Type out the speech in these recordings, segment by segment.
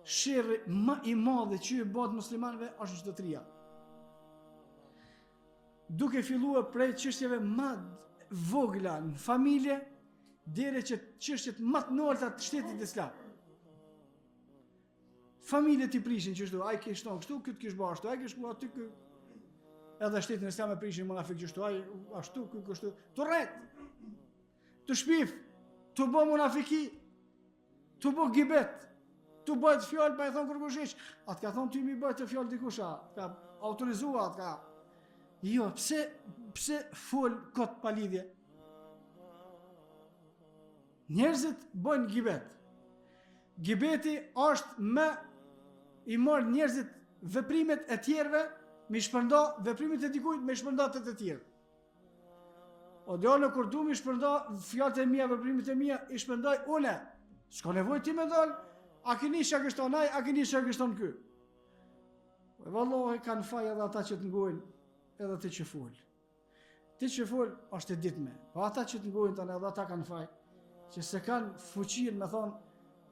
Sherri më i madh që ju bëhet muslimanëve është qytetëria. Duke filluar prej çështjeve më vogla në familje deri te çështjet më të nalta të shtetit islam. Familjet i prishin qështu, ai kish thonë kështu, ky të kish bërë ashtu, ai kish shku aty ky. Edhe shtetin islam e prishin munafikët qështu, ai ashtu ky kështu, tu rrejt. Tu shpif, tu bë munafiki, tu bë gibet, tu bajt fjalë pa i thonë kërkush hiç. A të ka thonë ty mi bajt fjalë dikush, a të ka autorizu, a të ka... Jo, pse, pse fol kot pa lidhje? Njerëzit bëjnë gibet. Gibeti është me i marrë njerëzit veprimet e tjerëve, me i shpërnda veprimet e dikujt, me i shpërnda te të tjerë. O djalë, kur du me i shpërnda fjalët e mia, veprimet e mia, i shpërndaj une. S'ka nevojë ti me dalë, a kini çka kish thonë ai, a kini çka kish thonë ky. E vallahi kanë faj edhe ata që të ngojnë, edhe ti që fol. Ti që fol është e ditme, po ata që të ngojnë tani edhe ata kanë faj, që s'e kanë fuqinë me thonë,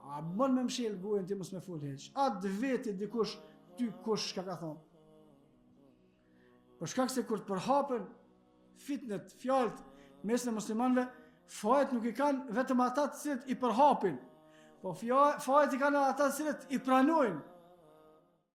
a bën me mshel gojën ti mos me fol hiç, a të veti dikush ty kush çka ka thonë. Për shkak se kur të përhapen fitnet, fjalët mesin e muslimanëve, fajet nuk i kanë vetëm ata të cilët i përhapin, po fajet i kanë ata të cilët i pranojnë.